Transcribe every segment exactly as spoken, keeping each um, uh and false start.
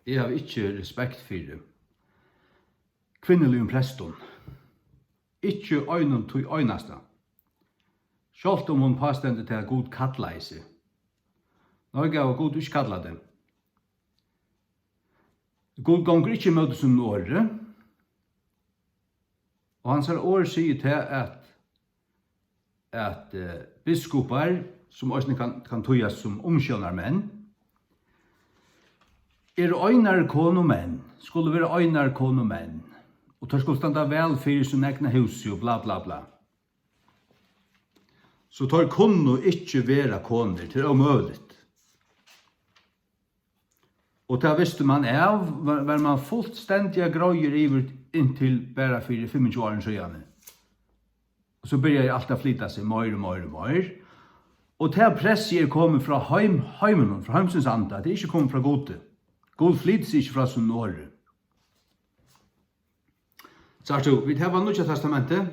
Eg havi ikki respekt fyri kvinnuligum prestum. Ikki einum tí einasta. Sjálvt um hon pástendur tað, at Gud kallaði seg. Nei, góði, Gud hevur ikki kallað teg. Gud gongur ikki ímóti sínum orði. Og hansara orð sigur tað, at, at, eh, biskupar, sum eisini kann, kann týðast sum umsjónarmenn, eru einarkonumenn, skulu vera einarkonumenn, og teir skulu standa væl fyri sín egna húsi og bla, bla, bla. So teir kunnu ikki vera konur, tað er ómøguligt. Og tað visti mann av, var, var mann fullstendiga greiður yvir inntil bara fyri fimmogtjúgu árum síðani. Og so byrjaði alt at flyta seg meir og meir og meir. Og tað pressið er komið frá heim-, heiminum, frá heimsins anda. Tað er ikki komið frá Gudi. Gud flytur seg ikki frá sínum orði. Sært tú, vit hava Nýggja Testamentið,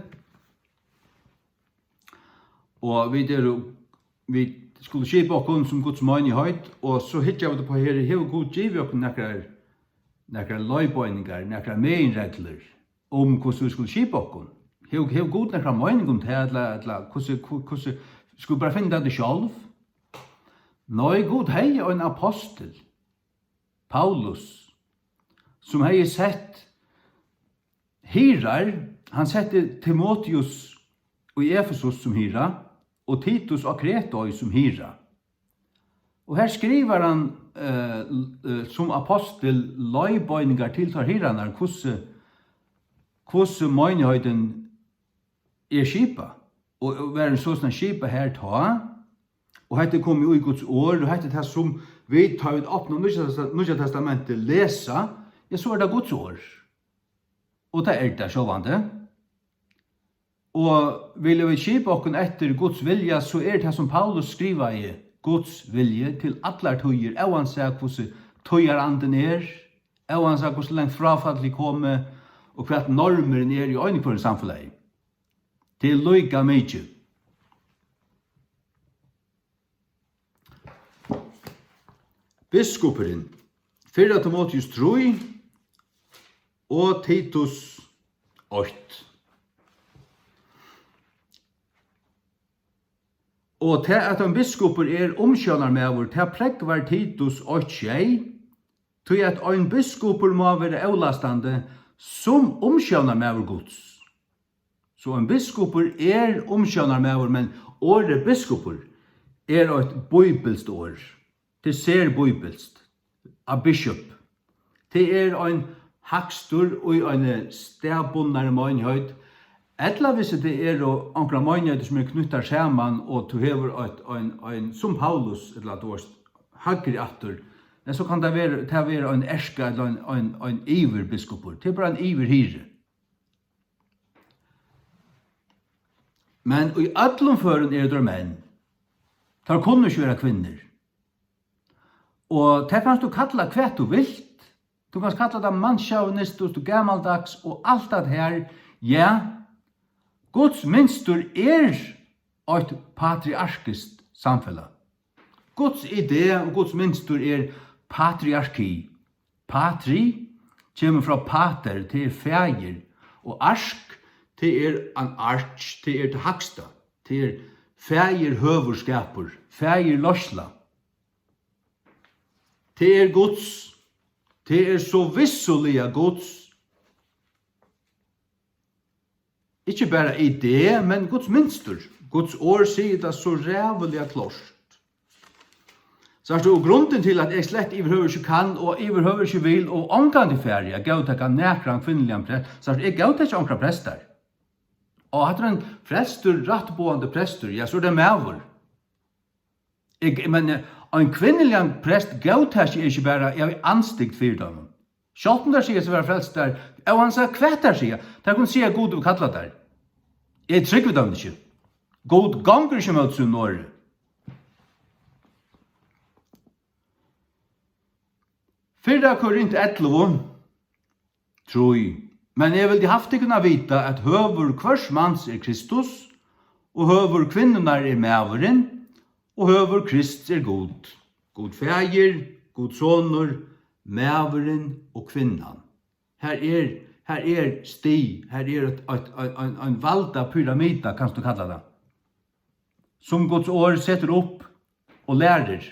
og vit eru, vit skulu skipa okkum sum Guds meinigheit, og so hyggja vit upp á her, hevur Gud givið okkum nakrar, nakrar leiðbeiningar, nakrar meginreglur um, hvussu vit skulu skipa okkum? Hevur, hevur Gud nakra meining um tað, ella, ella hvussu, hvu-, hvussu, skulu bara finna tað sjálv? Nei, Gud hevði ein apostel, Paulus, sum hevði sett hirðar, hann setti Timoteus í Efesus sum hirða og Titus á Kretoi sum hirða. Og her skrivar hann, eh, eh, sum apostel leiðbeiningar til teir hirðarnar, hvussu, hvussu meinigheitin er skipað, og, og var so skipað her tá, og hetta er komið í Guds orð, og hetta er tað, sum vit, tá vit opna Nýggja Testa-, Nýggja Testamentið, lesa, ja, so er tað Guds orð. Og tað er tað sjálvandi. Og vilja vit skipa okkum eftir Guds vilja, so er tað, sum Paulus skrivaði, Guds vilji til allar tíðir, óansæð hvussu tíðarandin er, óansæð hvussu langt fráfallið er komið, og hvat normurin er í einhvørjum samfelagi. Tað er líka mikið. Biskupurin, fyrra Timoteus trý og Titus eitt. Og tað, at ein biskupur er umsjónarmaður, tað prógvar Titus eitt sjey, tí at ein biskupur má vera avlastandi sum umsjónarmaður Guds. So ein biskupur er umsjónarmaður, men orðið biskupur er eitt bíbilskt orð. Tað er serbíbilskt, a bishop. Tað er ein hægstur í eini staðbundnari meinigheit, ella hvis tað eru onkrar meinigheiter, sum eru knýttar saman, og tú hevur eitt, ein, ein, sum Paulus, ella tú veist, hægri aftur, men so kann tað vera, tað vera ein erka ella ein, ein, ein yvirbiskupur. Tað er bara ein yvirhirði. Men í øllum førum eru teir menn. Teir kunnu ikki vera kvinnur. Og tað kanst tú kalla hvat tú vilt. Tú kanst kalla tað mannssjåvinistiskt og gamaldags og alt tað her. Ja, Guds mynstur er eitt patriarkiskt samfelag. Guds idé og Guds mynstur er patriarki. Patri kemur frá pater, tað er faðir, og ark, tað er an arch, tað er tað hægsta, tað er faðirhøvuðskapur, faðirleiðsla. Tað er Guds, tað er so vissuliga Guds. Ikki bara idé, men Guds mynstur. Guds orð sigur tað so ræðuliga klárt. Sært tú, og grundin til, at eg slett yvirhøvur ikki kann og yvirhøvur ikki vil og ongantíð fari at góðtaka nakran kvinnuligan prest, sært, eg góðtaki onkrar prestar. Og hatta er ein frelstur, rættboðandi prestur, ja, so er tað maður. Eg, men, eh, ein kvinnuligan prest góðtaki eg ikki bara, eg havi andstygd fyri teimum. Sjálvt um tær siga seg vera frelstar, óansæð hvat tær siga, tær kunnu siga, at Gud hevur kallað tær. Eg trúgvi teimum ikki. Gud gongur ikki ímóti sínum orði. Fyrra Korint ellivu, trý. Men eg vildi havt tykkum at vita, at høvur hvørs mans er Kristus, og høvur kvinnunnar er maðurin, og høvur Krists er Gud. Gud Faðir, Gud Sonur, maðurin og kvinnan. Her er, her er stig, her er eitt, eitt, ein, ein, ein valdapyramida, kanst tú kalla tað, sum Guds orð setur upp og lærir.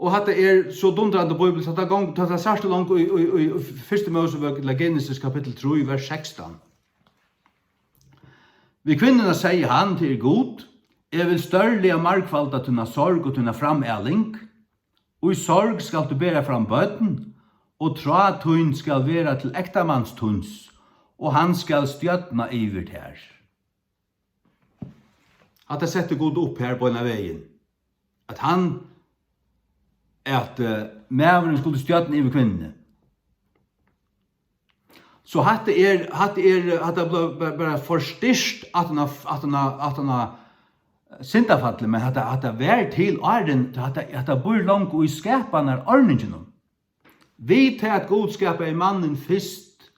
Og hatta er so dundrandi bíblisk, at tað gong-, tað, tað sært tú langt í, í, í, í fyrstu Mósebók, ella Genesis kapittul trý, vers sekstan. Við kvinnuna segði hann, tað er Gud: Eg vil stórliga margfalda tína sorg og tína framaling. Í sorg skalt tú bera fram børn, og tráð tín skal vera til ektamans tíns, og hann skal stjórna yvir tær. Hatta setti Gud upp her beinan vegin, at hann, at, eh, maðurin skuldi stjórna yvir kvinnuni. So hatta er, hatta er, hatta bleiv bara, bara forstyrkt aftan á, aftan á, aftan á syndafallið, men hatta, hatta var til áðrenn, hatta, hatta býr longu í skapanarorninginum. Við tað at Gud skapaði mannin fyrst,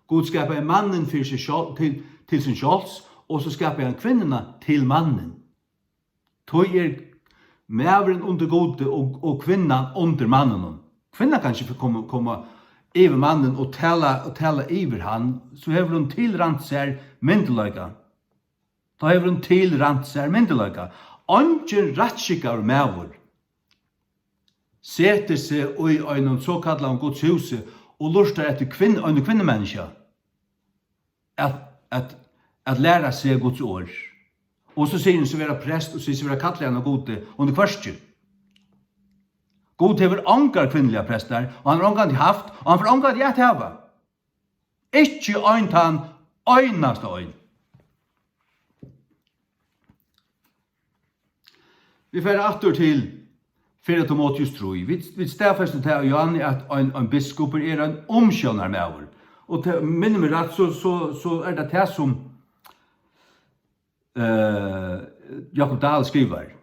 Gud skapaði mannin fyri seg sjálv, til, til sín sjálvs, og so skapaði hann kvinnuna til mannin. Tí er maðurin undir Gudi og, og kvinnan undir manninum. Kvinnan kann ikki koma, koma yvir mannin og tala, og tala yvir hann, so hevur hon tilrænt sær myndugleika. Tá hevur hon tilrænt sær myndugleika. Eingin rættskikkaður maður setir seg í einum sokallaðum Guds húsi og lurtar eftir kvinn-, einum kvinnumenniskja at, at, at læra seg Guds orð. Og so sigur hon seg vera prest og sigur seg vera kallaðan av Gudi, hon er hvørki. Gud hevur ongar kvinnuligar prestar, og hann hevur ongantíð havt, og hann fer ongantíð at hava. Ikki ein tann einasta ein. Vit fara aftur til fyrra Timoteus trý. Vit, vit staðfesta tað í Jóhannes, at ein, ein biskupur er ein umsjónarmaður. Og tað, minnir meg rætt, so, so, so er tað tað, sum, eh, Jákup Dahl skrivar.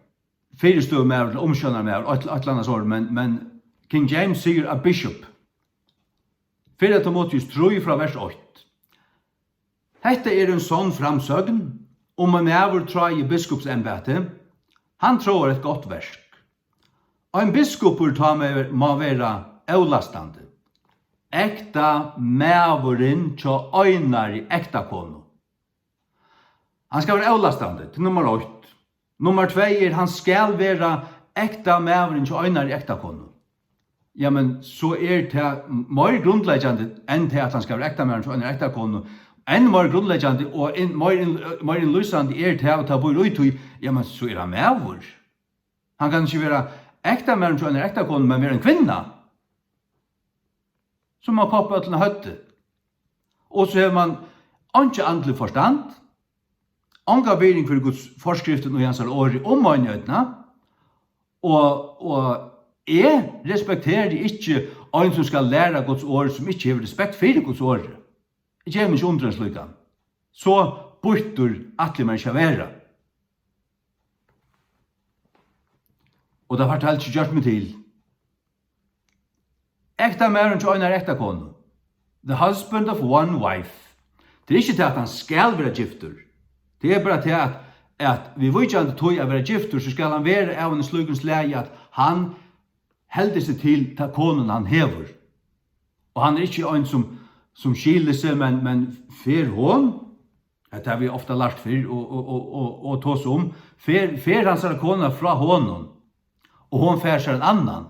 Fyristøðumaður, ella umsjónarmaður, eitt, eitt ella annað orð, men, men King James sigur a bishop. Fyrra Timoteus trý frá vers eitt. Hetta er ein sonn framsøgn: um ein maður tráir biskupsembæti, hann tráir eitt gott verk. Ein biskupur tá má ver-, má vera avlastandi, ekta maðurin hjá einari ekta konu. Hann skal vera avlastandi, til nummar eitt. Nummar tvey er, hann skal vera ekta maðurin hjá einari ekta konu. Jamen, so er tað meir grundleggjandi enn tað, at hann skal vera ekta maðurin hjá einari ekta konu. Enn meir grundleggjandi og inn-, meir inn-, meir innlýsandi er tað, at tað býr í tí, jamen, so er hann maður. Hann kann ikki vera ekta maðurin hjá einari ekta konu, men vera ein kvinna, sum má koppa øllum á høvdið. Og so hevur mann einki andligt forstand, onga virðing fyri Guds forskriftum og í hansara orði um eina ódn, og, og eg respekteri ikki ein, sum skal læra Guds orð, sum ikki hevur respekt fyri Guds orð. Eg gevi meg ikki undir ein slíkan. So býttur ætli eg mær ikki at vera. Og tað fært helst ikki gjørt meg til. Ekta maðurin hjá einari ekta konu. The husband of one wife. Tað er ikki tað, at hann skal vera giftur. Tað er bara tað, at, at viðvíkjandi tí at vera giftur, so skal hann vera av einum slíkum slagi, at hann heldur seg til ta konuna, hann hevur. Og hann er ikki ein, sum, sum skilir seg, men, men fer hon, hetta hava vit ofta lært fyrr og, og, og, og, og tosað um, fer, fer hansara kona frá honum, og hon fær sær ein annan,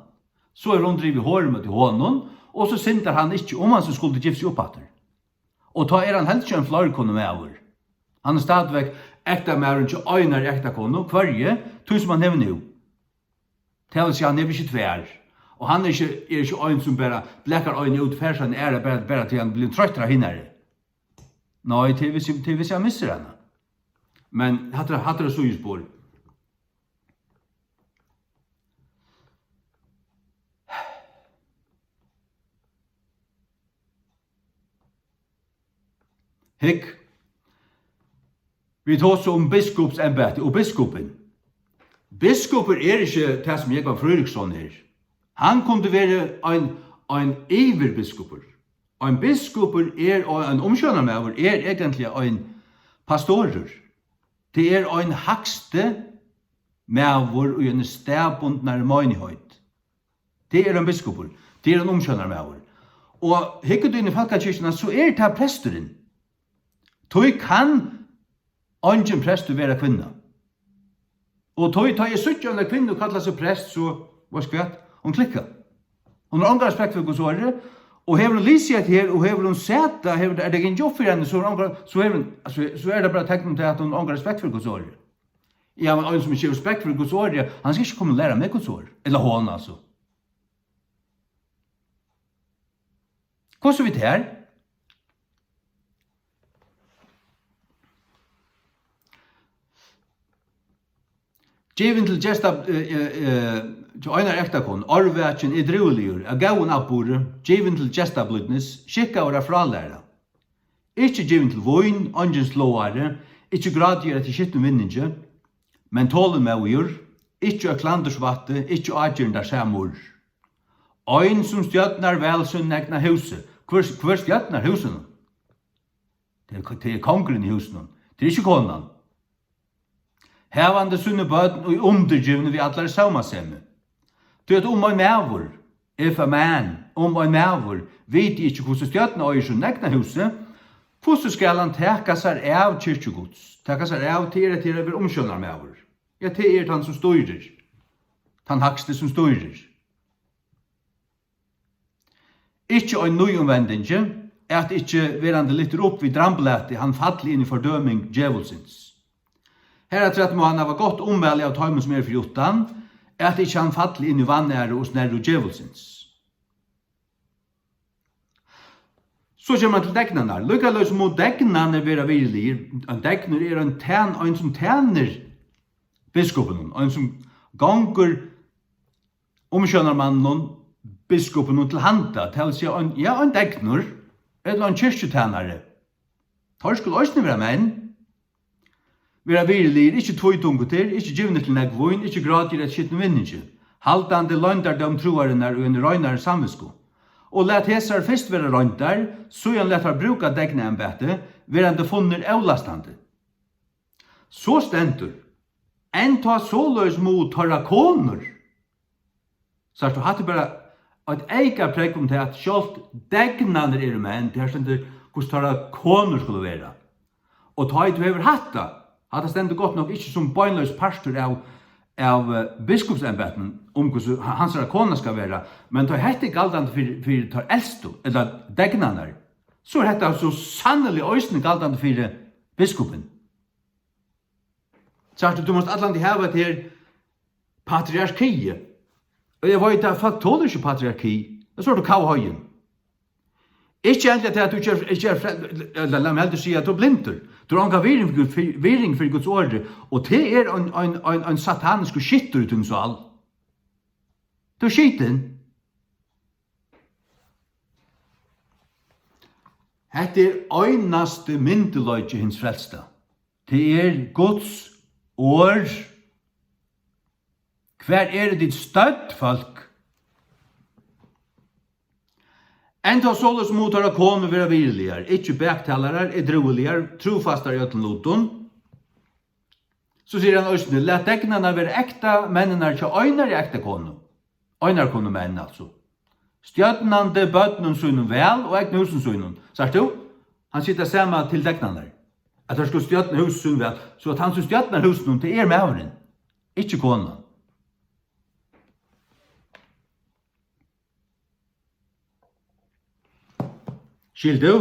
so er hon drivin horum móti honum, og so syndar hann ikki, um hann so skuldi gift seg upp aftur. Og tá er hann heldur ikki ein fleirkonumaður. Hann er stadigvæk ektamaðurin hjá einari ektakonu. Hvørji? Tí sum hann hevur nú. Tað vil siga, hann hevur ikki tvær. Og hann er ikki, er ikki ein, sum bara blakar eina út, fær sær eina aðra, bara, bara tí hann blívur troyttur av hinari. Nei, tað er, viss, tað er, viss hann missir hana. Men hatta er, hatta er síðuspor. Hygg, vit tosa um biskupsembæti og biskupin. Biskupur er ikki tað, sum Jógvan Fríðriksson er. Hann kundi verið ein, ein yvirbiskupur. Ein biskupur er, og ein umsjónarmaður er eigentliga ein pastorur. Tað er ein hægsti maður í eini staðbundnari meinigheit. Tað er ein biskupur. Tað er ein umsjónarmaður. Og hyggur tú inn í fólkakirkjuna, so er tað presturin. Tí kann eingin prestur vera kvinna. Og tá, tá eg síggi eina kvinnu kalla seg prest, so, veitst hvat, hon klikkar. Hon hevur ongan respekt fyri Guds orði, og hevur hon lisið hetta her, og hevur hon sæð tað, hevur, er tað gingið upp fyri henni, so hevur hon ongan, so hevur hon, so, so er tað bara tekin til, at hon hevur ongan respekt fyri Guds orði. Ja, men ein sum ikki hevur respekt fyri Guds orði, hann skal ikki koma og læra meg Guds orð. Ella hon, altso. Hvussu við tær? Givin til gesta, eh, eh, eh, til einar ektakonu, árvakin, edrúiligur, av góðum atburði, givin til gestablídnis, skikkaður at frálæra. Ikki givin til vín, eingin sláari, ikki grátigur eftir skitnum vinningi, men tolinmóður, ikki eitt klandursvætti, ikki ágirndarsamur. Ein sum stjórnar væl sín egna húsi. Hvør, hvør stjórnar húsinum? Tað er, tað er kongurin í húsinum. Tað er ikki konan. Havandi síni børn í undirgivni við allari sómasemi. Tí at um ein maður, if a man, um ein maður, viti ikki, hvussu stjórna eigur sín egna húsi, hvussu skal hann taka sær av kirkju Guds? Taka sær av, tað er, at tað er at vera umsjónarmaður. Ja, tað er tann, sum stýrir. Tann hægsti, sum stýrir. Ikki ein nýumvendingi, at ikki verandi lyftur upp við dramblati, hann falli inn í fordøming djevulsins. Harafturat má hann hava gott ummæli av teimum, sum eru fyri uttan, at ikki hann falli inn í vanæru og snerru djevulsins. So kemur hann til degnarnar. Líkaleis mugu degnarnir vera virðiligir. Ein degnur er ein tæn-, ein sum tænir biskupinum, ein sum gongur umsjónarmanninum, biskupinum til handa, tað vil siga ein, ja, ein degnur, ella ein kirkjutænari. Teir skulu eisini vera menn. Vera virðiligir, ikki tvítungutir, ikki givnir til nógv vín, ikki grátigir eftir skitnum vinningi, haldandi loyndardóm trúarinnar í eini reinari samvitsku. Og lat hesar fyrst vera royndar, síðan lat teir brúka degnaembætið, verandi funnir ólastandi. So stendur: Enntá soleiðis mugu teirra konur. Sært tú, hatta er bara eitt eyka prógv um tað, at sjálvt degnarnir eru menn, tí her stendur, hvussu teirra konur skulu vera. Og tá ið tú hevur hatta, hatta stendur gott nokk ikki sum beinleiðis partur av, av, eh, biskupsembætinum, um hvussu ha-, hansara kona skal vera, men tá hetta er galdandi fyri, fyri teir elstu, ella degnarnar, so er hetta so sanniliga eisini galdandi fyri biskupin. Sært tú, tú mást allan tíð hava hetta her patriarkiið. Og eg veit, at fólk tola ikki patriarki. Men so er tú kavheiðin. Ikki endiliga tað, at tú ikki er, ikki er fre-, ella lat meg heldur siga, at tú er blindur. Tú hevur onga virðing fyri, fyri, virðing fyri Guds orði. Og tað er ein, ein, ein, ein sataniskur skittur í tín sál. Tú ert skitin. Hetta er einasti myndugleiki hins frelsta. Tað er Guds orð. Hvar eru tit stødd, fólk? Enntá soleiðis mugu teirra konur vera virðiligar, ikki baktalarar, edrúiligar, trúfastar í øllum lutum. So sigur hann eisini: Lat degnarnar vera ekta, menninar hjá einari ekta konu. Einari konu menn, altso. Stjórnandi børnum sínum væl og egnu húsum sínum. Sært tú? Hann sigur tað sama til degnarnar. At teir skulu stjórna húsum sínum væl, so at hann sum stjórnar húsinum, tað er maðurin, ikki konan. Skilur tú?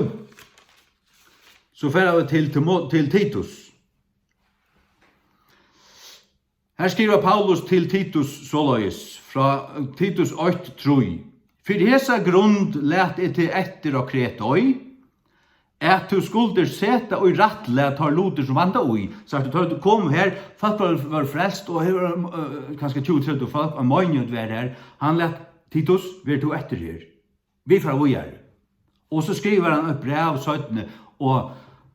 So fara vit til, til, Mo-, til Titus. Her skrivar Paulus til Titus soleiðis, frá Titus eitt trý: Fyri hesa grund læt eg teg eftir á Kretoi, at tú skuldir seta í rættlag teir lutir, sum vanta í. Sært tú, tá tú kom her, fólk vóru, vóru frelst, og her vóru, øh, kanska tjúgu, tretivu fólk, og meinigheit var her. Hann læt Titus: Ver tú eftir her. Vit fara víðari. Og so skrivar hann eitt bræv seinni, og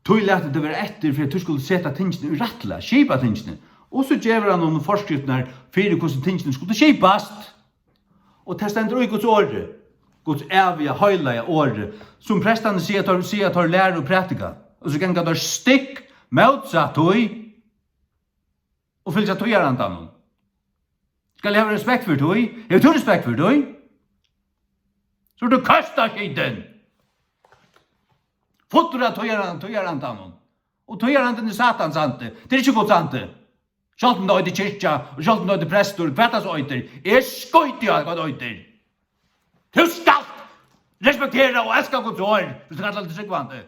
tí læt eg teg vera eftir, fyri at tú skuldi seta tingini í rættlag, skipa tingini. Og so gevur hann honum forskriftirnar fyri, hvussu tingini skuldu skipast. Og tað stendur í Guds orði, Guds æviga, heilaga orði, sum prestarnir siga, teir siga, teir læra og prædika. Og so ganga teir stikk mótsatt tí, og fylgja tíðarandanum. Skal eg hava respekt fyri tí? Hevur tú respekt fyri tí? So ert tú køstaskitin. Fullur av tíðaran-, tíðarandanum. Og tíðarandin er Satans andi. Tað er ikki Guds andi. Sjálvt um tað eitur kirkja, og sjálvt um tað eitur prestur, hvat tað so eitur. Eg skíti á, hvat tað eitur. Tú skalt respektera og elska Guds orð, viss tú kallar teg trúgvandi.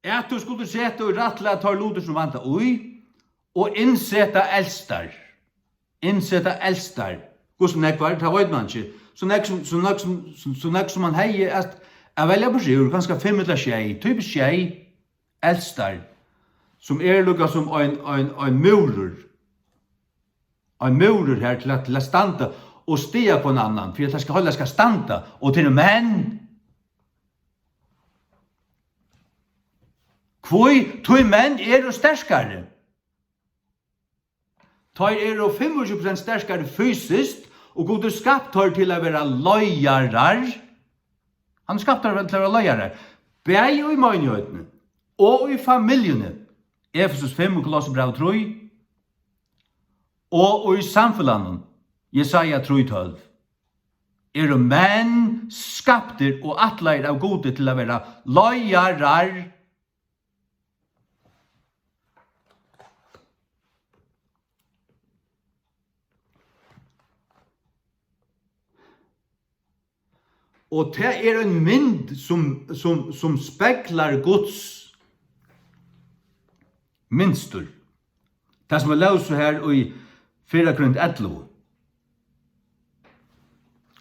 At tú skuldi seta í rætt lag teir lutir, sum vantar í, og innseta eldstar. Innseta eldstar. Hvussu nógvar, tað veit mann ikki. So nógv sum, so nógv sum, so, so nógv sum mann hevði at, at velja burtur úr, kanska fimm ella sjey, typiskt sjey eldstar, sum er líka sum ein, ein, ein múrur. Ein múrur her til at, til at standa og stiga hvønn annan, fyri at tað skal, heila skal standa, og til menn. Hví? Tí menn eru sterkari. Teir eru fimmogtjúgu prosent sterkari fysiskt, og Gud hevur skapt teir til at vera leiðarar. Hann hevur skapt teir til at vera leiðarar, bæði í meinigheitini og í familjuni. Efesus fimm og Kolossebræv trý. Og í samfelagnum, Jesaja trý tólv, eru menn skaptir og ætlaðir av Gudi til at vera leiðarar. Og tað er ein mynd, sum, sum, sum speglar Guds mynstur. Tað, sum vit lósu her í fyrra Korint ellivu.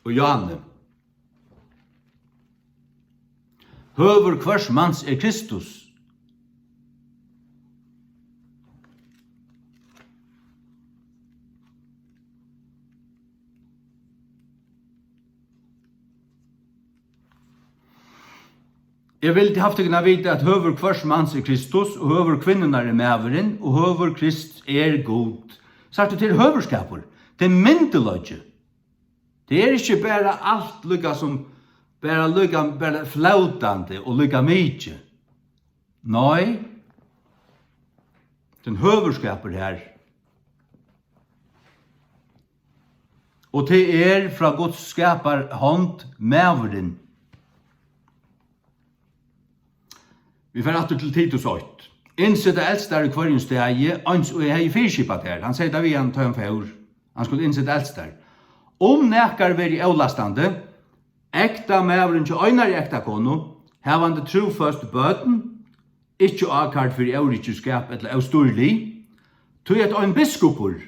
Og Jóhanne. Høvur hvørs mans er Kristus. Eg vildi havt tykkum at vita, at høvur hvørs mans er Kristus, og høvur kvinnunnar er maðurin, og høvur Krists er Gud. Sært tú, tað er høvuðskapur, tað er myndugleiki. Tað er ikki bara alt líka sum, bara líka, bara flótandi og líka mikið. Nei, tann høvuðskapur her. Og tað er frá Guds skaparhond maðurin. Vit fara aftur til Titus eitt. Innseta eldstar í hvørjum staði, eins og eg hevði fyriskipað tær. Hann segði tað við hann, tá hann fór. Hann skuldi innseta eldstar. Um nakar verði ólastandi, ekta maðurin hjá einari ekta konu, havandi trúføst børn, ikki ákærd fyri órikisskap ella óstýrilig, tí at ein biskupur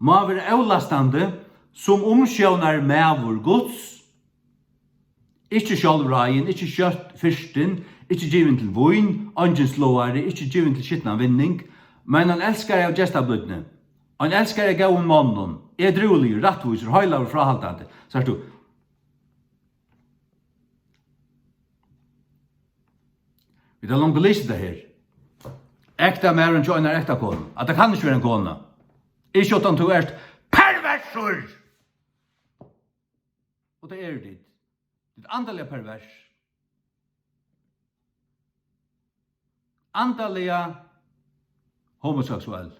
má vera ólastandi sum umsjónarmaður Guds, ikki sjálvráðin, ikki skjótt fyrstin, ikki givin til vín, eingin sláari, ikki givin til skitnan vinning, men ein elskari av gestablídni, ein elskari av góðum monnum, edrúligur, rættvísur, heilagur, fráhaldandi. Sært tú? Vit hava longu lisið tað her. Ekta maðurin hjá einari ekta konu. At tað kann ikki vera ein kona. Ikki uttan tú ert perversur! Og tað eru tit. Tit andaliga pervers. Andaliga homoseksuell.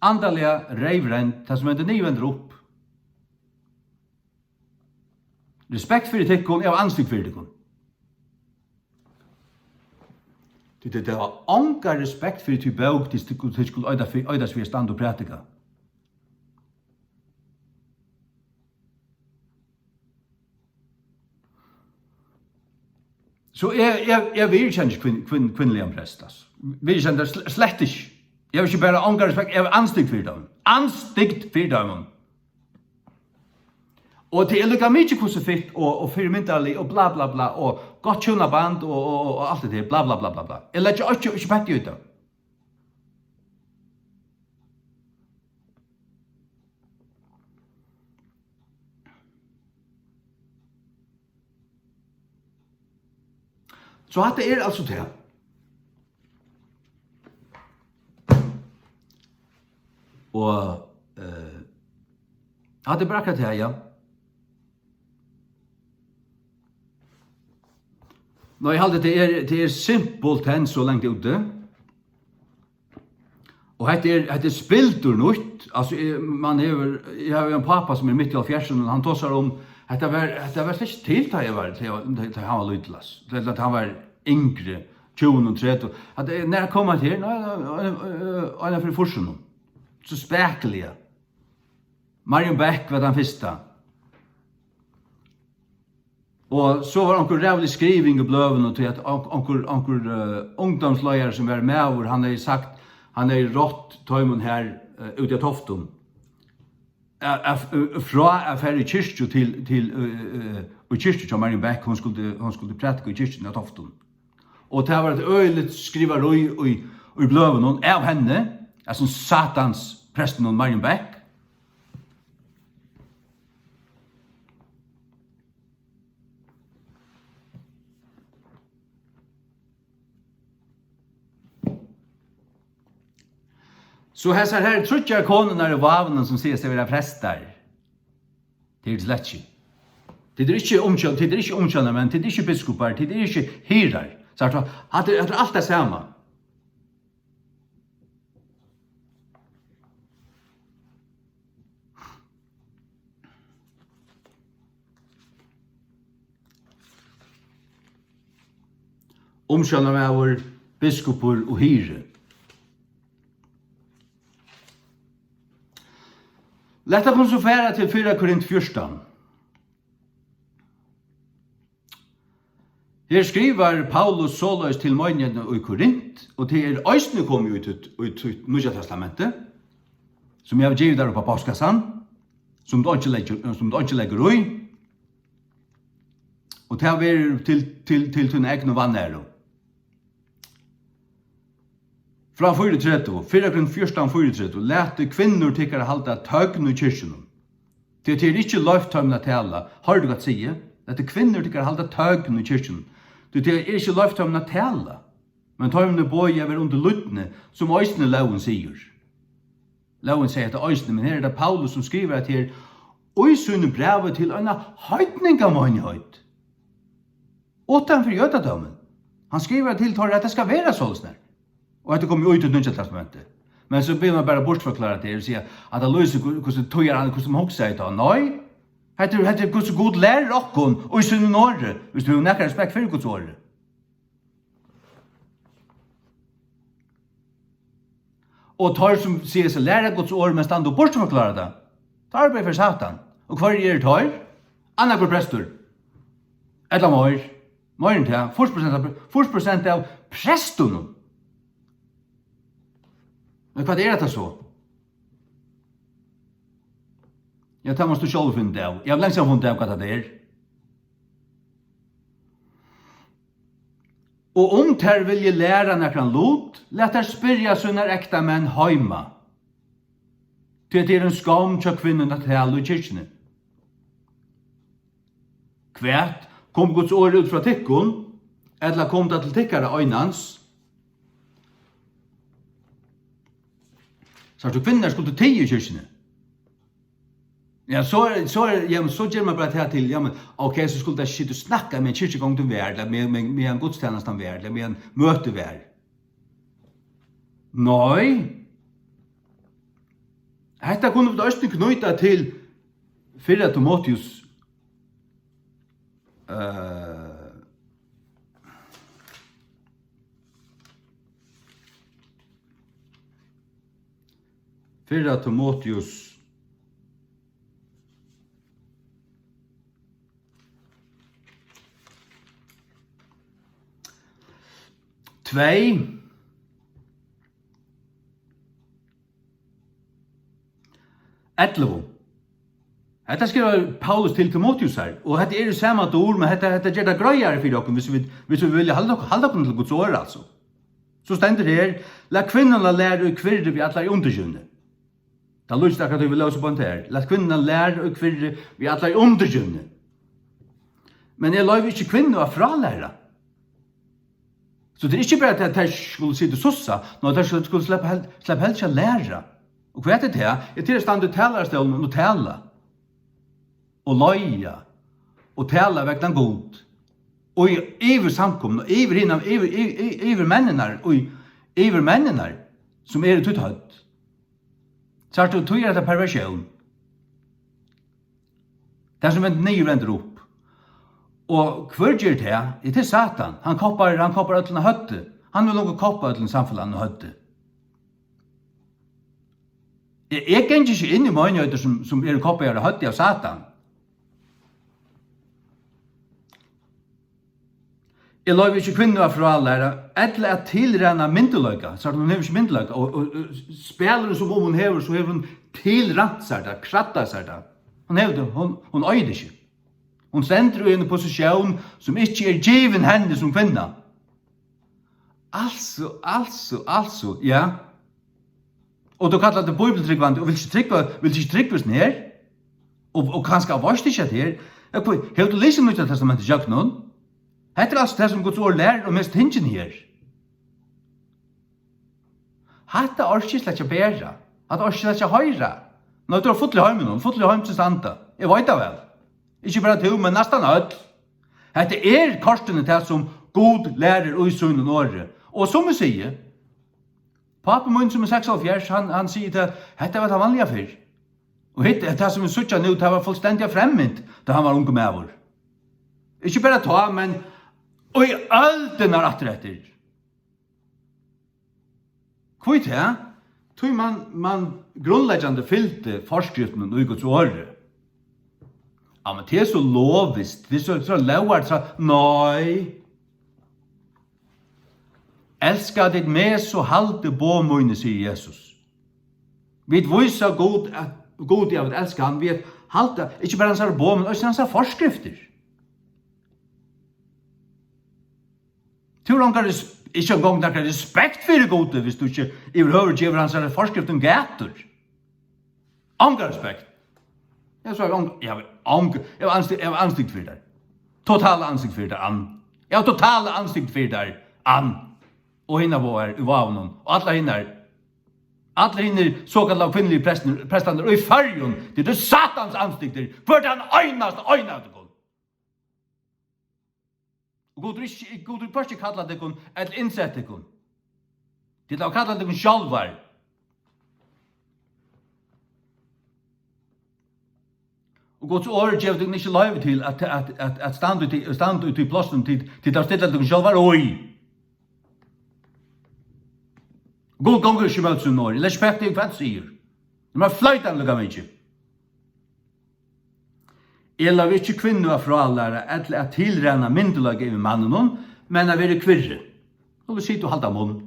Andaliga reyvrend, tað sum hendir niður, vendir upp. Respekt fyri tykkum, eg havi andstygd fyri tykkum. Tit, tit hava onga respekt fyri tí bók, tit, tit skulu eita fyri, eitast fyri at standa og prædika. So eg, eg, eg viðurkenni ikki kvinn-, kvinn-, kvinnuligan prest, altso. Viðurkenni tað sl-, slett ikki. Eg havi ikki bara onga respekt, eg havi andstygd fyri teimum. Andstygd fyri teimum. Og tað er líka mikið hvussu fitt og, og fyrimyndarligt og bla, bla, bla, og gott hjúnaband og, og, og, og alt tað har, bla, bla, bla, bla, bla. Eg leggi ikki, ikki petti í tað. So hatta er altso tað. Og, eh, hatta er bara akkurát tað, ja. Nei, eg haldi, tað er, tað er simpelthen so langt úti. Og hetta er, hetta er spildurnýtt. Altso, eg, man hevur, eg havi ein pápa sum er mitt í hálvfjerðsunum, hann tosar um, hetta var, hetta var slett ikki til, tá eg var, tá eg var, tá, tá hann var lítil, altso. Tá, tá hann var yngri, tjúgunum, trettan. At, eh, nær kom hetta her? Nei, nei, nei, nei, nei, fyri fýrsunum. So spakuliga. Marion Beck var tann fyrsta. Og so var onkur ræðulig skriving í bløðunum, tí at on-, onkur, onkur, eh, ungdómsleiðari, sum var maður, hann hevði sagt, hann hevði rátt teimum her, eh, úti á Toftum, at, at, eh, frá at fara í kirkju til, til, eh, eh, í kirkju hjá Marion Beck, hon skuldi, hon skuldi prædika í kirkjuni á Toftum. Og tað var eitt øgiligt skrivarí í, í bløðunum av henni, altso Satans prestinum Marion Beck. So hesar her tríggjar konurnar í Vágunum, sum siga seg vera prestar, tað eru slett ikki. Tit eru ikki umsjón-, tit eru ikki umsjónarmenn, tit eru ikki biskupar, tit eru ikki hirðar. So hatta, hatta er, hatta er alt tað sama. Umsjónarmaður, biskupur og hirði. Lat okkum so fara til fyrra Korint fjúrtan. Her skrivar Paulus soleiðis til meinighetina í Korint, og tað er eisini komið í títt, í títt Nýggja Testamenti, sum eg havi givið tær upp á postkassan, sum tú einki leggur, sum tú einki leggur í, og tað verður til, til, til tína egnu vanæru. Frá fýraogtretivu, fyrra Korint fjúrtan fýraogtretivu: Latið kvinnur tykkara halda tøgn í kirkjunum, tí tað er ikki loyvt teimum at tala. Hoyrir tú hvat eg sigi? Latið kvinnur tykkara halda tøgn í kirkjunum, tí tað er ikki loyvt teimum at tala, men teimum er boðið at vera undir lydni, sum eisini lógin sigur. Lógin segði hetta eisini, men her er tað Paulus, sum skrivar hetta her í sínum brævi til eina heidningameinigheit uttan fyri jødadómin. Hann skrivar til teirra, at tað skal vera soleiðis nær. Og hetta er komið út í Nýggja Testamenti. Men so vil man bara burturforklára tað og siga, at tað lýsir, hvussu, hvussu tíðarann, hvussu man hugsaði tá. Nei, hetta er, hetta er, hvussu Gud lærir okkum í sínum orði, viss tú hevur nakran respekt fyri Guds orði. Og teir, sum siga seg læra Guds orð, men standa og burturforklára tað, teir arbeiða fyri Satan. Og hvørjir eru teir? Annar hvør prestur. Ella meir. Meir enn tað. Fýrs prosent av, fýrs prosent av prestunum. Men hvat er hetta so? Ja, tað mást tú sjálvur finna út av. Eg havi langt síðan funnið av, hvat tað er. Og um tær vilja læra nakran lut, lat tær spyrja sínar ektamenn heima. Tí at tað er ein skomm hjá kvinnum at tala í kirkjuni. Hvat? Kom Guds orð út frá tykkum, ella kom tað til tykkara einans? Sært tú, kvinnurnar skuldu tiga í kirkjuni. Ja, so er, so er, ja, men so ger man bara tað til, ja, men, ok, so skuldi tað sita og snakka meðan kirkjugongdin var, ella meðan, meðan, meðan gudstænastan var, ella meðan møtið var. Nei. Hetta kunnu vit eisini knýta til fyrra Timoteus, eh, fyrra Timoteus tvey, ellivu. Hetta skrivar Paulus til Timoteusar, og hetta er í sama dur, men hetta, hetta ger tað greiðari fyri okkum, viss vit, viss vit vilja halda ok-, halda okkum til Guds orð, altso. So stendur her: Lat kvinnuna læra í kvirri við allari undirgivni. Tað lýsir akkurát, tí vit lósu upp á her. Lat kvinnuna læra í kvirri við allari undirgivni. Men eg loyvi ikki kvinnu at frálæra. So tað er ikki bara, at tær skulu sita og sussa, nei, tær skulu, skulu sleppa hel-, sleppa helst at læra. Og hvat er tað? Er til at standa í talarastólinum og tala. Og leiða. Og tala vegna Gud. Og í, yvir samkomuna, yvir hina, yvir, yvir, yvir, yvir menninar, og í, yvir menninar. sum er í títt høvd. Sært tú, tí er hetta perversión. Tað, sum vendir niður, vendir upp. Og hvør ger tað? Ja, tað er Satan. Hann koppar, hann koppar øllum á høvdið. Hann vil longu koppa øllum í samfelagnum á høvdið. Eg, eg gangi ikki inn í meinigheiter, sum, sum eru koppaðar á høvdið av Satan. Eg loyvi ikki kvinnu at frálæra ella at tilræna myndugleika, so hon hevur ikki myndugleika, og, og, og spælir hon, sum um hon hevur, so hevur hon tilrænt sær tað, kraddað sær tað. Hon hevur tað, hon, hon eigur tað ikki. Hon stendur í eini posisjón, sum ikki er givin henni sum kvinna. Altso, altso, altso, ja. Og tú kallar teg bíbliutrúgvandi og vilt ikki trúgva, vilt ikki trúgva hesum her? Og, og kanska veitst ikki, at her, ja, hví, hevur tú lisið Nýggja Testamentið ígjøgnum? Hetta er altso tað, sum Guds orð lærir um hesi tingini her. Hatta orki eg slett ikki at bera. Hatta orki eg slett ikki at hoyra. Nei, tú ert fullur í heiminum, fullur í heimsins anda. Eg veit tað væl. Ikki bara tú, men næstan øll. Hetta er kortini tað, sum Gud lærir í sínum orði. Og sum eg sigi, pápi mín, sum er seksoghálvfjerðs, hann, hann sigur tað, hetta var tað vanliga fyrr. Og hitt, tað, sum vit síggja nú, tað var fullstendiga fremmant, tá hann var ungur maður. Ikki bara tá, men í øldirnar aftureftir. Hví tað? Tí man, man grundleggjandi fylgdi forskriftunum í Guds orði. Ja, men tað er so logiskt, tað er so, so lógvart, so, nei. Elska tit meg, so haldið boð míni, sigur Jesus. Vit vísa Gud, at, Gud, ja, vit elska hann, við at halda, ikki bara hansara boð, men eisini hansara forskriftir. Tú hevur ongan res-, ikki eingong nakran respekt fyri Gudi, viss tú ikki yvirhøvur gevur hansara forskriftum gætur. Ongan respekt. Eg sá ong-, eg havi ong-, eg havi anstøðu, eg havi anstøðu fyri tær. Totala anstøðu fyri tær, Ann. Eg havi totala anstøðu fyri tær, Ann. Og hinar báðar í Vágunum. Og allar hinar, allir hinir sokallaðu kvinnuligu prestir, prestarnir í Føroyum. Tað eru Satans anstøður. Hvør tann einasta, ein av tykkum. Og Gud er ikki, Gud er hvørki kallað tykkum ella innsett tykkum. Tit hava kallað tykkum sjálvar. Og Guds orð gevur tykkum ikki loyvi til at, at, at, at standa úti, standa úti í plástrum, tit, tit hava stillað tykkum sjálvar í. Gud gongur ikki ímóti sínum orði. Eg leggi ikki petti í, hvat sigur. Tað er mær floytandi líka mikið. Eg loyvi ikki kvinnu at frálæra ella at tilræna myndugleika yvir manninum, men at vera í kvirri. Nú vil sita og halda munn.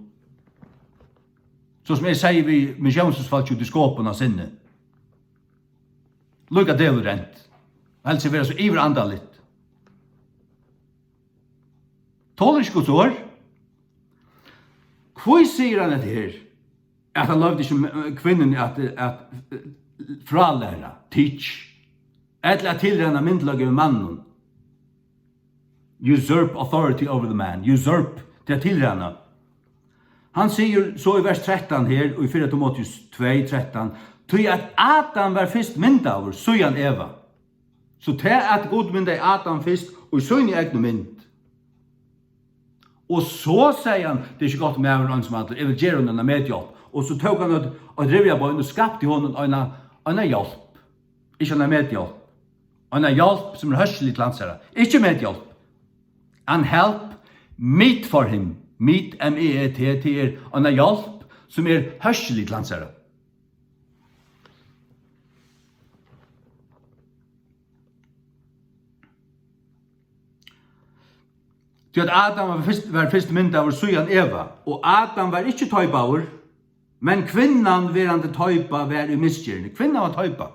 So sum eg segði við missiónsfólkið úti í Skopun á Sinni. Líka dævulrent. Og helst vera so yvirandaligt. Tolir ikki Guds orð. Hví sigur hann hetta her? At hann loyvdi ikki me-, kvinnuni at, at, eh, frálæra, teach, ella at tilræna myndugleika yvir manninum. Usurp authority over the man. Usurp, til at tilræna. Hann sigur so í vers trettan her, í fyrra Timoteus tvey trettan, tí at Adam var fyrst myndaður, síðan Eva. So tað, at Gud myndaði Adam fyrst í síni egnu mynd. Og so segði hann, tað er ikki gott, maðurin er einsamallur, eg vil gera honum eina medhjálp. Og so tók hann eitt, eitt rivjabein og skapti honum eina, eina hjálp. Ikki eina medhjálp. Eina hjálp sum er hóskilig til hansara. Ikki medhjálp. An help meet for him. Meet, M E E T, tað er eina hjálp sum er hóskilig til hansara. Tí at Adam var fyrst, var fyrst myndaður, síðan Eva. Og Adam var ikki teipaður, men kvinnan, verandi teipað, var í misgerðini. Kvinnan var teipað,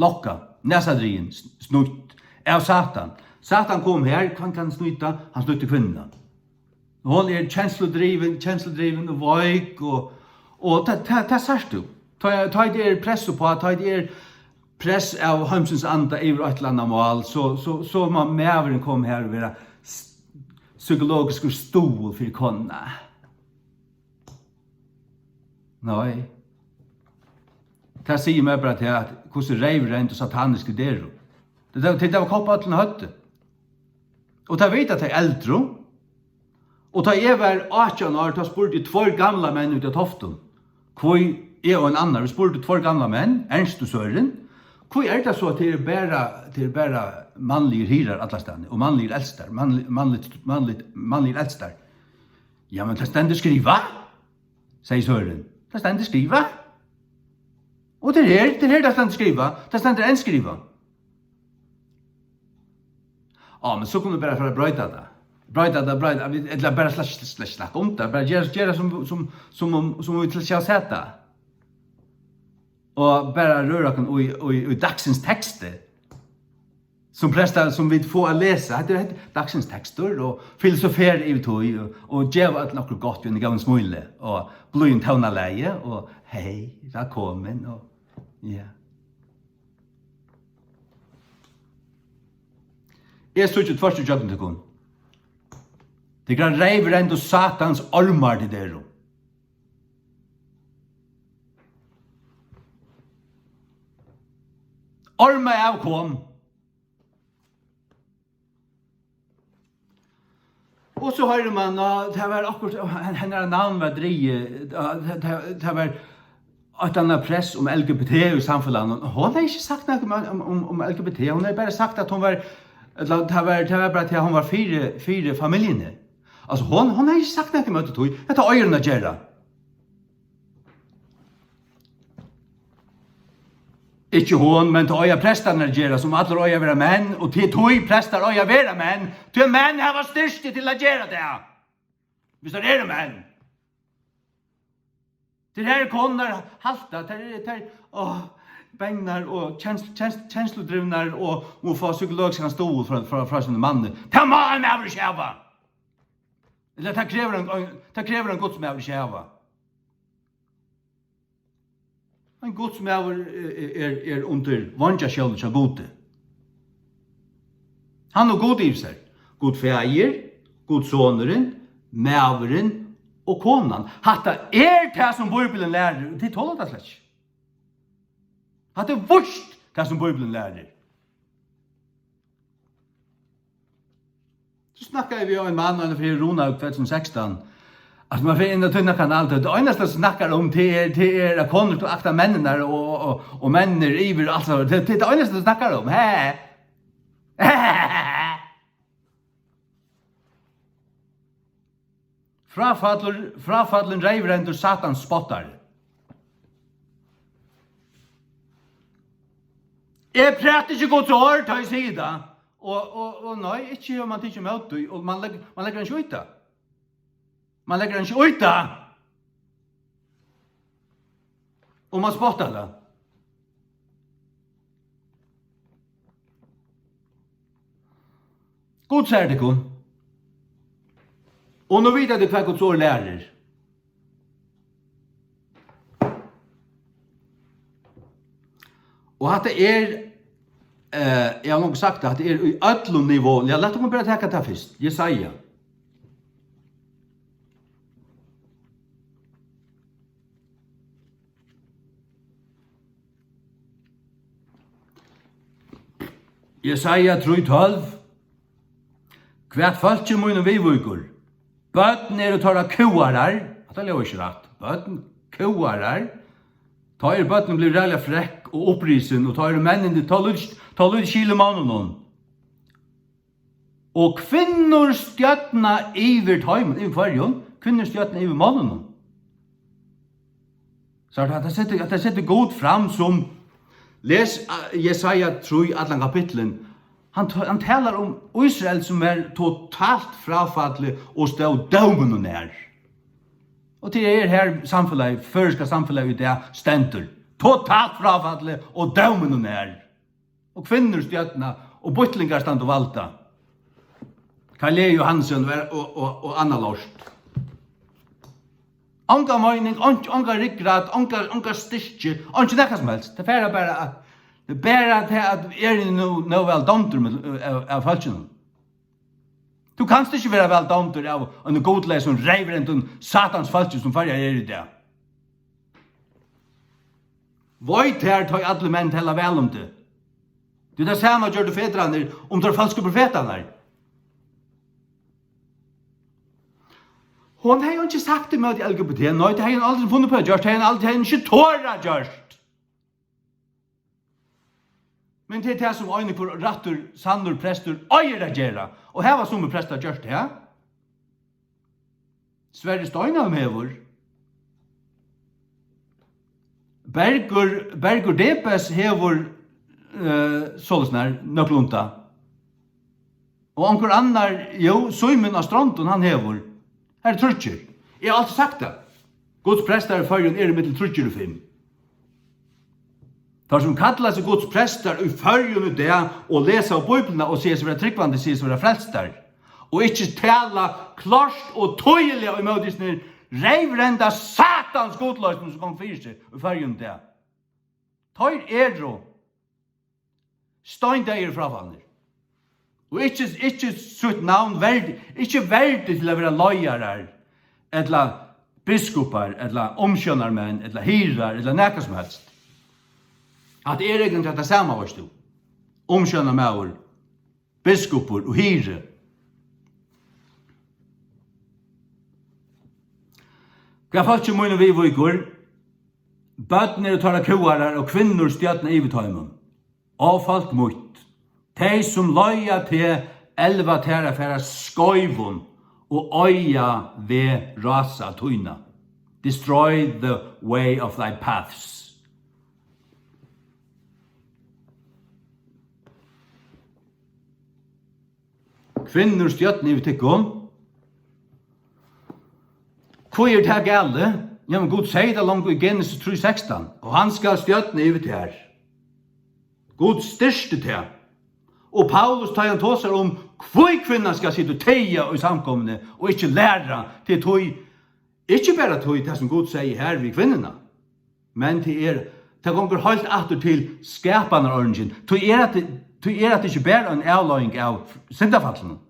lokkað, nasadrigin, sn-, snýtt av Satan. Satan kom her, hvønn kann snýta? Hann snýtti kvinnuna. Hon er kensludrivin, kensludrivin og veik, og, og tað, tað, tað sært tú. Tá, tá tað er press uppá, tá tað er press av heimsins anda yvir eitt ella annað mál, so, so, so má maðurin koma her og vera s-, psykologiskur stuðul fyri konuna. Nei. Tað sigur mær bara tað, at hvussu reyvrend og satanisk tit eru. Tit hava, tit hava koppað øllum á høvdið. Og tað vita tey eldru. Og tá eg var átjan ár, tá spurdi eg tveir gamlar menn úti á Toftum, Hví eg og ein annar, vit spurdu tveir gamlar menn, Ernst og Sørin, hví er tað so, at tað er bara, tað er bara mannligir hirðar allastaðni og mannligir elstar, mannlig, mannligt, mannligt, mannligir elstar? Ja, men tað stendur skrivað, segði Sørin. Tað stendur skrivað. Og tað er her, tað er her, tað stendur skrivað. Tað stendur enn skrivað. Á, men so kunnu vit bara fara at broyta tað. Broyta tað, broyta, ella bara slett, slett snakka um tað. Bara gera, gera sum, sum, sum, um, sum vit til sjá seta. Og bara røra okkum í, í, í dagsins teksti. Sum prestar, sum vit fáa at lesa. Hetta er, hetta er dagsins tekstur og filosofera yvir tí og, og geva øllum okkurt gott við einum góðum smíli og blíðum tónalagi og hey, vælkomin og ja. Eg síggi tvørtur ígjøgnum tykkum. Tykkara reyvrendu satans ormar tit eru. Ormaavkom. Og so hoyrir mann, og tað var okkurt, hen-, hennara navn var drigið, og tað, tað, tað var eitt annað press um L G B T í samfelagnum. Hon hevði ikki sagt nakað um, um, um, um L G B T, hon hevði bara sagt, at hon var, ella tað var, tað var bara til, at hon var fyri, fyri familjuni. Altso, hon, hon hevði ikki sagt nakað um tí. Hetta eigur hon at gera. Ikki hon, men tað eiga prestarnir at gera, sum allir eiga at vera menn, og tí, tí prestar eiga at vera menn, tí menn hava styrki til at gera tað. Viss teir eru menn. Tær eru konur halda, tær eru, tær, áh, bangnar og kensl-, kensl-, kensludrivnar og, og fáa psykologiskan stuðul frá, frá, frá sínum manni. Tað má ein maður ikki hava. Ella tað krevur ein, ein, tað krevur ein gudsmaður ikki hava. Ein gudsmaður er, er, er undir veingjasjónum hjá Gudi. Hann og Gud yvir sær. Gud faðir, Gud sonurin, maðurin og konan. Hatta er tað, sum Bíblian lærir, og tit tola tað slett ikki. Hatta er víst tað, sum Bíblian lærir. So snakkaði eg við ein mann, eina ferð í Runavík tvey túsund og sekstan. Altso, man fer inn á Tynna kanal, tað, tað einasta, sum snakkar um, tað er, tað er, at konur skulu akta menninar og, og, og, og menninir yvir, altso, tað, tað, tað einasta, sum snakkar um. He. Fráfallur, fráfallin reyvrendur satans spottari. Eg prædiki ikki Guds orð, tá eg sigi tað. Og, og, og nei, ikki hevur mann tikið ímóti tí, og mann legg-, mann leggur hann ikki í tað. Mann leggur hann ikki í tað. Og mann spottar tað. Gud sær tykkum. Og nú vita tit, hvat Guds orð lærir. Og hatta er, eh, eg havi longu sagt tað, hatta er í øllum niveaum. Ja, lat okkum bara taka tað fyrst. Jesaja. Jesaja trý tólv. Hvat fólki mínum viðvíkur. Børn eru teirra kúgarar. Hatta ljóðar ikki rætt. Børn, kúgarar. Tá eru børnini blivin ræðuliga frekk og upprisin, og tá eru menninir, tá lítið, tá lítið skil í monnunum. Og kvinnur stjórna yvir teimum, yvir hvørjum? Kvinnur stjórna yvir monnunum. So at tað setur, at tað setur Gud fram sum, les, eh, Jesaja trý, allan kapitlin. Hann t-, hann talar um Ísrael, sum er totalt fráfallið og stóð dóminum nær. Og tað er her samfelagið, føroyska samfelagið í dag stendur. Totalt fráfallið og dóminum nær. Og kvinnur stjórna, og býttlingar standa og valda. Karl E. Johansen og, og, og, og annað lort. Onga meining, onk-, onga ryggrad, onga, onga styrki, einki nakað sum helst. Tað fara bara at, tað er bara tað at eg eri nú nóg væl dámdur av, av fólkinum. Tú kanst ikki vera væl dámdur av einum gudleysum, reyvrendum satans fólki, sum Føroyar er í dag. Vei tær, tá ið allir menn tala væl um teg. Tí tað sama gjørdu fedrarnir um teir falsku profetarnar. Hon hevði einki sagt ímóti L G B T, nei, tað hevði hon aldrin funnið upp á at gjørt, tað hevði hon aldrin, tað hevði hon ikki torað at gjørt. Men tað er tað, sum ein og hvør rættur, sannur prestur eigur at gera. Og hava summir prestar gjørt tað? Sverri Steinholm hevur. Bergur, Bergur Debes hevur, eh, soleiðis nær, nøkulunda. Og onkur annar, jú, Símun á Strondum, hann hevur. Har eru tríggir. Eg havi altíð sagt tað. Guds prestar í Føroyum eru millum tríggir og fimm. Teir, sum kalla seg Guds prestar í Føroyum í dag og lesa Bíbliuna og siga seg vera trúgvandi, siga seg vera frelstar, og ikki tala klárt og týðiliga ímóti hesum reyvrenda satans gudloysum, sum gongur fyri seg í Føroyum í dag. Teir eru steindeyðir fráfarnir. Og ikki, ikki sítt navn verdi, ikki verdi til at vera leiðarar, ella biskupar, ella umsjónarmenn, ella hirðar, ella nakað sum helst. At er eigentliga tað sama, veitst tú. Umsjónarmaður, biskupur og hirði. Hvat fólki mínum viðvíkur, børn eru teirra kúgarar, og kvinnur stjórna yvir teimum. Ó fólk mítt, tey, sum leiða teg, elva tær at fara skeivum og oyða veg rása tína. Destroy the way of thy paths. Kvinnur stjórna yvir tykkum. Hví er tað galið? Ja, men Gud segði tað longu í Genesis trý sekstan: "Og hann skal stjórna yvir tær." Gud styrkti tað. Og Paulus, tá hann tosar um, hví kvinnan skal sita og tiga í samkomuni og ikki læra, tað er tí, ikki bara tí, tað sum Gud segði her við kvinnuna, men tað er, tað gongur heilt aftur til skapanarordningin. Tí er at, tí er at ikki bara ein avleiðing av syndafallinum.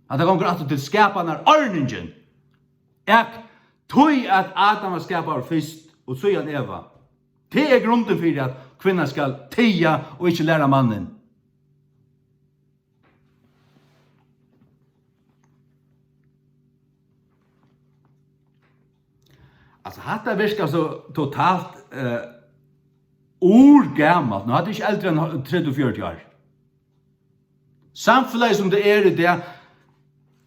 At tað gongur aftur til skapanarordningin. At tí at Adam var skapaður fyrst, og síðan Eva. Tað er grundin fyri, at kvinnan skal tiga og ikki læra mannin. Altso, hatta virkar so totalt, eh, urgamalt. Nú, hatta er ikki eldri enn tretivu, fjøruti ár. Samfelagið, sum tað er í dag,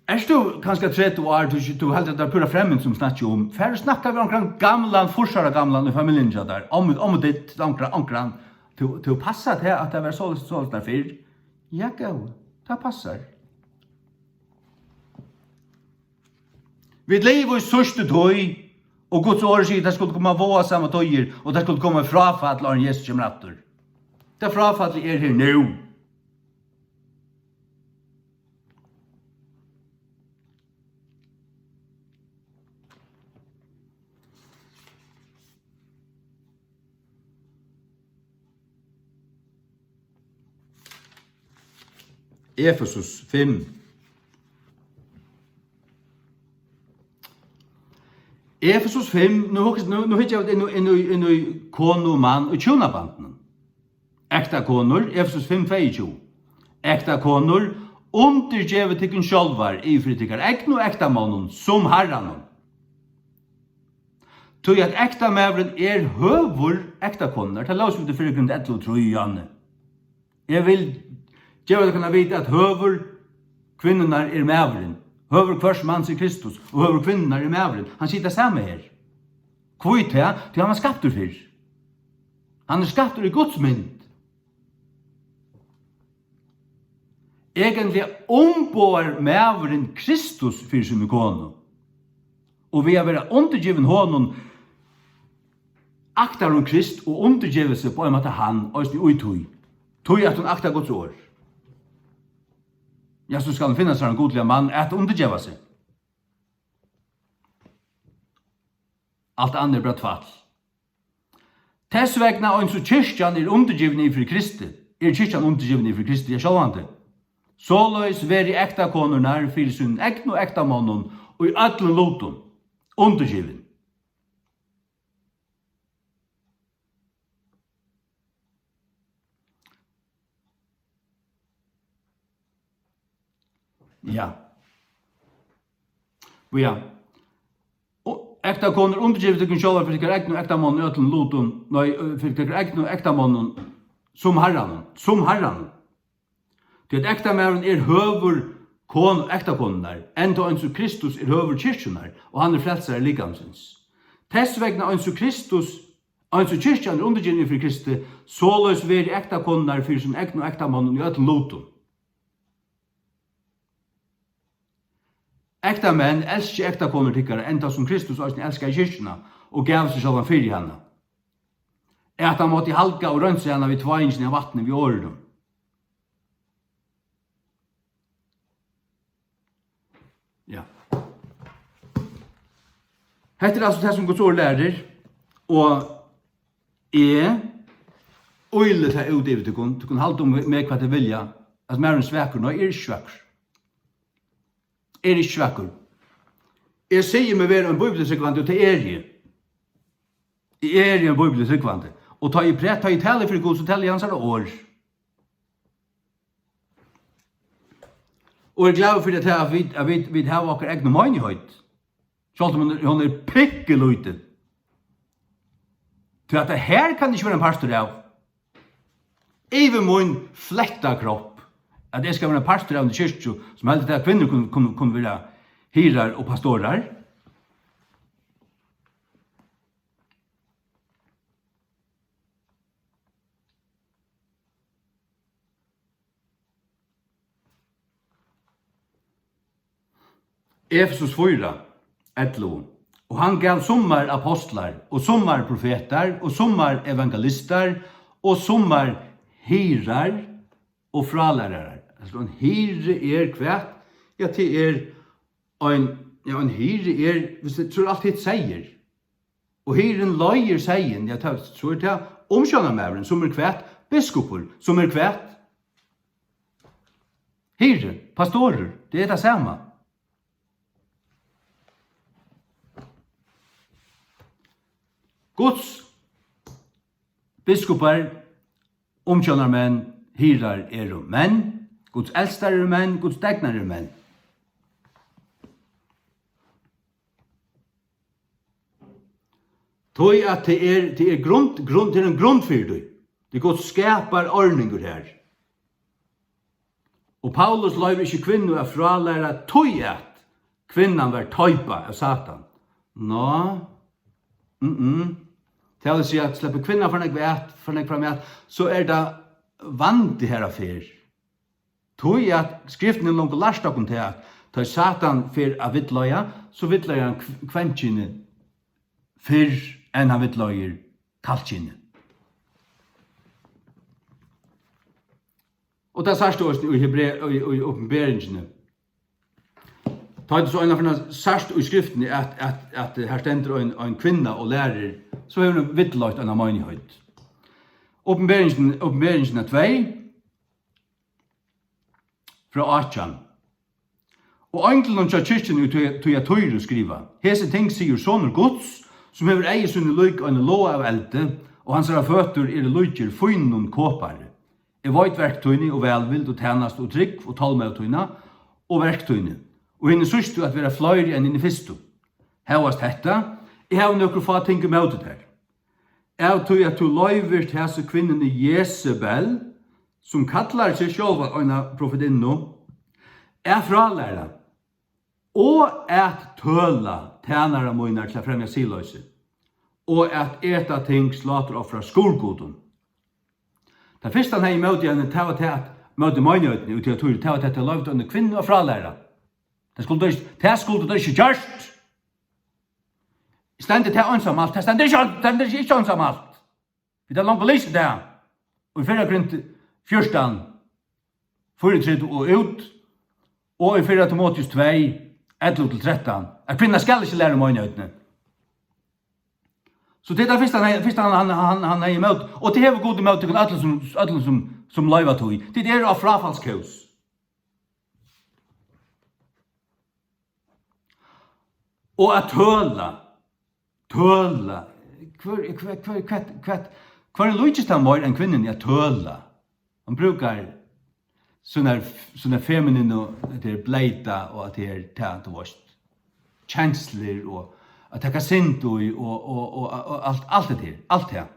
ert tú kanska tretivu ár, tú, tú heldur, at tað er púra fremmed, sum snakka um. Far og snakka við onkran gamlan, fýrs ára gamlan í familjuni hjá tær, ommu, ommu ditt, onkran, onkran. Tú, tú passar tað, at tað var soleiðis, soleiðis har fyrr. Ja, góði, tað passar. Vit liva í síðstu tíð, og Guds orð sigur, tað skuldi koma váðasama tíðir, og tað skuldi koma fráfall, áðrenn Jesus kemur aftur. Tað fráfallið er her nú. Efesus fimm. Efesus fimm, nú hugsi-, nú, nú hyggja vit inn í, inn í, inn í konu og mann og hjúnabandinum. Ekta konur, Efesus fimm tveyogtjúgu. Ekta konur, undirgevið tykkum sjálvar yvir fyri tykkara egnu ektamonnum, sum Harranum. Tí at ektamaðurin er høvur ektakonunnar. Tað lósu vit í fyrra Korint ellivu trý, Johanne. Eg vil geva tykkum at vita, at høvur kvinnunnar er maðurin. Høvur hvørs mans er Kristus, og høvur kvinnunnar er maðurin. Hann sigur tað sama her. Hví tað? Tí hann var skaptur fyrr. Hann er skaptur í Guds mynd. Eigentliga umboðar maðurin Kristus fyri síni konu. Og við at vera undirgivin honum, aktar hon Krist og undirgevur seg á ein máta hann, eisini í tí. Tí at hon aktar Guds orð. Ja, so skal hon finna sær ein gudligan mann at undirgeva seg. Alt annað er bara tvætl. Tess vegna, eins og kirkjan er undirgivin yvir fyri Kristi, er kirkjan undirgivin yvir fyri Kristi, ja, sjálvandi. Soleiðis veri ektakonurnar fyri sínum egnu ektamonnum í øllum lutum undirgivin. Ja. Ja. Ektakonur, undirgivið tykkum sjálvar fyri tykkara egnu ektamonnum í øllum lutum, nei, fyri tykkara egnu ektamonnum sum Harranum, sum Harranum. Tí at ektamaðurin er høvur kon-, ektakonunnar, enn tá eins og Kristus er høvur kirkjunnar, og hann er frelsari likamsins. Tess vegna eins og Kristus, eins og kirkjan er undirgivin fyri Kristi, soleiðis veri ektakonurnar fyri sínum egnu ektamonnum í øllum lutum. Ektamenn, elskið ektakonur tykkara, enn tá sum Kristus eisini elskaði kirkjuna og gav seg sjálvan fyri hana, at hann mátti halga og reinsa hana við tváingini av vatni við orðunum. Ja. Hetta er altso tað, sum Guds orð lærir, og eg ýli tað út yvir tykkum. Tykkum halda um meg, hvat tit vilja, at maðurin er svakur. Nei, eg eri ikki svakur. Eg eri ikki svakur. Eg sigi meg vera ein bíbliutrúgvandi, og tað eri eg. Eg eri ein bíbliutrúgvandi. Og tá eg præ-, tá eg tali fyri Gud, so tali eg hansara orð. Og eg eri glaður fyri, at, at vit, at vit, vit hava okkara egnu meinigheit. Sjálvt um hon er, hon er pikkulítil. Tí at tað her kann ikki vera ein partur av. Yvir mín fletta kropp, at eg skal vera ein partur av eini kirkju, sum heldur, at kvinnur kunnu, kunnu, kunnu vera hirðar og pastorar. Efesus fýra, ellivu. Og hann gav summar apostlar, og summar profetar, og summar evangelistar, og summar hirðar og frálærarar. Altso, ein hirði er hvat? Ja, tað er ein, ja, ein hirði er, viss tað, so er alt hitt seyður. Og hirðin leiðir seyðin, ja, tað, so er tað umsjónarmaðurin, sum er hvat? Biskupur, sum er hvat? Hirði, pastorur, tað er tað sama. Guds biskupar, umsjónarmenn, hirðar eru menn, Guds elstar eru menn, Guds degnar eru menn. Tí at tað er, tað er grund, grund, tað er ein grund fyri tí. Tað er Guds skaparordningur her. Og Paulus loyvir ikki kvinnu at frálæra, tí at kvinnan var teipa av Satan. Ná, mm, mm. Tað vil siga, at sleppur kvinnan for nógv at, for nógv fram at, so er tað vandi her á ferð. Tí at Skriftin hevur longu lært okkum tað, at tá Satan fer at villleiða, so villleiðir hann kv-, kvennkyni fyrr enn hann villleiðir kallkyni. Og tað sært tú eisini í Hebre-, í, í Opinberingini. Tá er so einaferð sært í Skriftini, at, at, at her stendur ein, ein kvinna og lærir, so hevur hon villleitt eina meinigheit. Opinberingin, Opinberingin tvey, frá átjan. Og einglinum hjá kirkjuni í Ty-, Tyatira skriva: Hesi ting sigur Sonur Guds, sum hevur eygu síni lík eini loga av eldi, og hansara føtur eru líkir fínum kopari. Eg veit verk tíni og vælvild og tænastu og trúgv og tolmóð tína og verk tíni, og hini síðstu at vera fleiri enn hini fyrstu. Hóast hetta, eg havi nøkur fá ting ímóti tær. Av tí at tú loyvir hasi kvinnuni Jesebel, sum kallar seg sjálva eina profetinnu, at frálæra og at tøla tænarar mínar til at fremja siðloysi, og at eta ting sláturofrað skurðgudum. Tað fyrsta, hann hevði ímóti henni, tað var tað, at móti meinigheitini í Tyatira, tað var tað, at tey loyvdu eini kvinnu at frálæra. Tað skuldu tey ikki, tað skuldu tey ikki gjørt. Stendur tað einsamalt? Tað stendur ikki, stendur ikki einsamalt. Vit hava longu lisið tað. Og í fyrra Korint fjúrtan, fýraogtretivu og út, og í fyrra Timoteus tvey, ellivu til trettan, at kvinna skal ikki læra um eina høvdini. So tað er tað fyrsta, hann, fyrsta hann, hann, hann, hann hevði ímóti, og tað hevur Gud ímóti tykkum øllum sum, øllum sum, sum loyva tí. Tit eru á fráfallskós. Og at tøla, tøla, hvør, hvør, hvør, hvat, hvat, hvørjum líkist tað meir enn kvinnuni at tøla? Hon brúkar sínar, sínar femininu, hetta er bleyta og at tað er tað, tú veist, kenslur og at taka synd í og, og, og, og alt, alt hetta her, alt tað.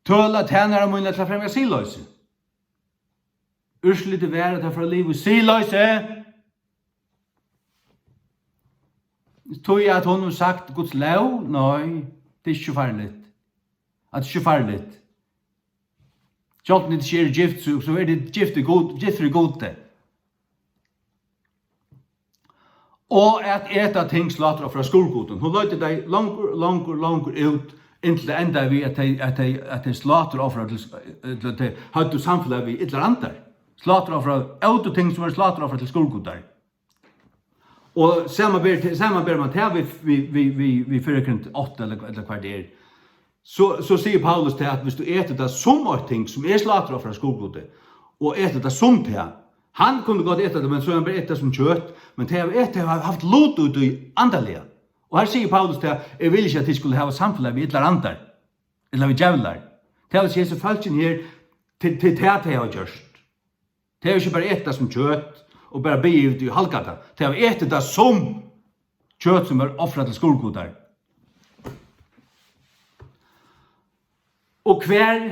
Tøla tænarar mínar til at fremja siðloysi. Úrslitið var, at teir fóru at liva í siðloysi. Tí at hon hevur sagt Guds lóg, nei, tað er ikki farligt. At tað er ikki farligt. Sjálvt um tit ikki eru gift, so, so eru tit gift við Gud, gift fyri Gudi. Og at eta ting sláturofrað skurðgudum. Hon leiddi tey longur, longur, longur út, inntil tað endaði við, at tey, at tey, at tey sláturofraðu til, til, tey høvdu samfelag við illar andar. Sláturofraðu, ótu ting sum eru sláturofrað til skurðgudar. Og samanber, samanber man tað við, við, við, við, við fyrra Korint átta, ella, ella hvat tað er, so, so sigur Paulus tað, at viss tú etur tað sum eitt ting, sum er sláturofrað skurðgudi, og etur tað sum tað, hann kundi gott eta tað, men so hevur hann bara etið tað sum kjøt, men tey hava etið, tey hava havt lut út í andaliga. Og her sigur Paulus tað, eg vil ikki, at tit skulu hava samfelag við illar andar, ella við djevlar. Tað vil siga, hesi fólkini her, til, til tað tey hava gjørt. Tey hava ikki bara etið tað sum kjøt og bara biðið yvir tí og halgað tað. Tey hava etið tað sum kjøt sum er ofrað til skurðgudar. Og hvar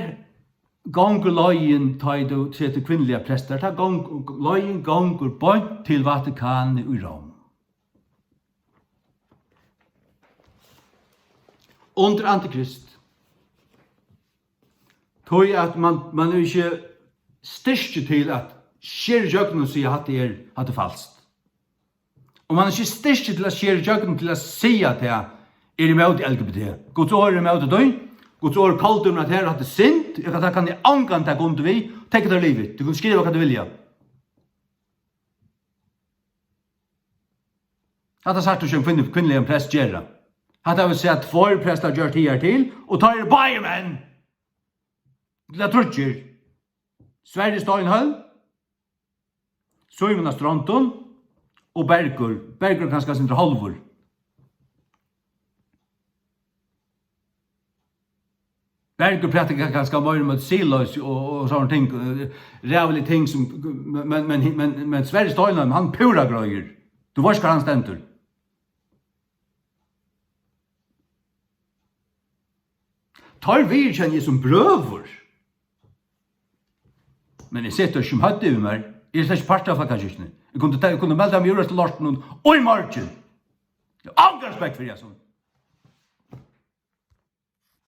gongur leiðin, tá ið tú setur kvinnuligar prestar? Tá gong-, leiðin gongur beint til Vatikanið í Róm. Undir Antikrist. Tí at man, man er ikki styrktur til at skera ígjøgnum og siga, hatta er, hatta er falskt. Og man er ikki styrktur til at skera ígjøgnum, til at siga, at tað er ímóti L G B T. Guds orð er ímóti tí. Guds orð er koldømir, at her, hatta er synd. Eg kann, tað kann eg ongan taka undir við. Take it or leave it. Tú kann skriva hvat tú vilja. Hatta sært tú ikki ein kvinnu-, kvinnuligan prest gera. Hatta hava vit sæð tveir prestar gjørt higartil, og teir eru báðir menn. Ella tríggir. Sverri Steinholm, Símun á Strondum og Bergur. Bergur er kanska eitt sindur hálvur. Bergur prædikar kanska meira um eitt siðloysi og, og sovorðin ting, eh, ræðulig ting sum, men, men, men, men Sverri Steinholm, hann púra greiður. Tú veitst, hvar hann stendur. Teir viðurkenni eg sum brøður. Men eg seti tað ikki um høvdið yvir mær. Eg eri slett ikki partur av Fólkakirkjuni. Eg kundi ta-, eg kundi melda meg úr hesum lortinum í morgin. Eg havi ongan respekt fyri hasum.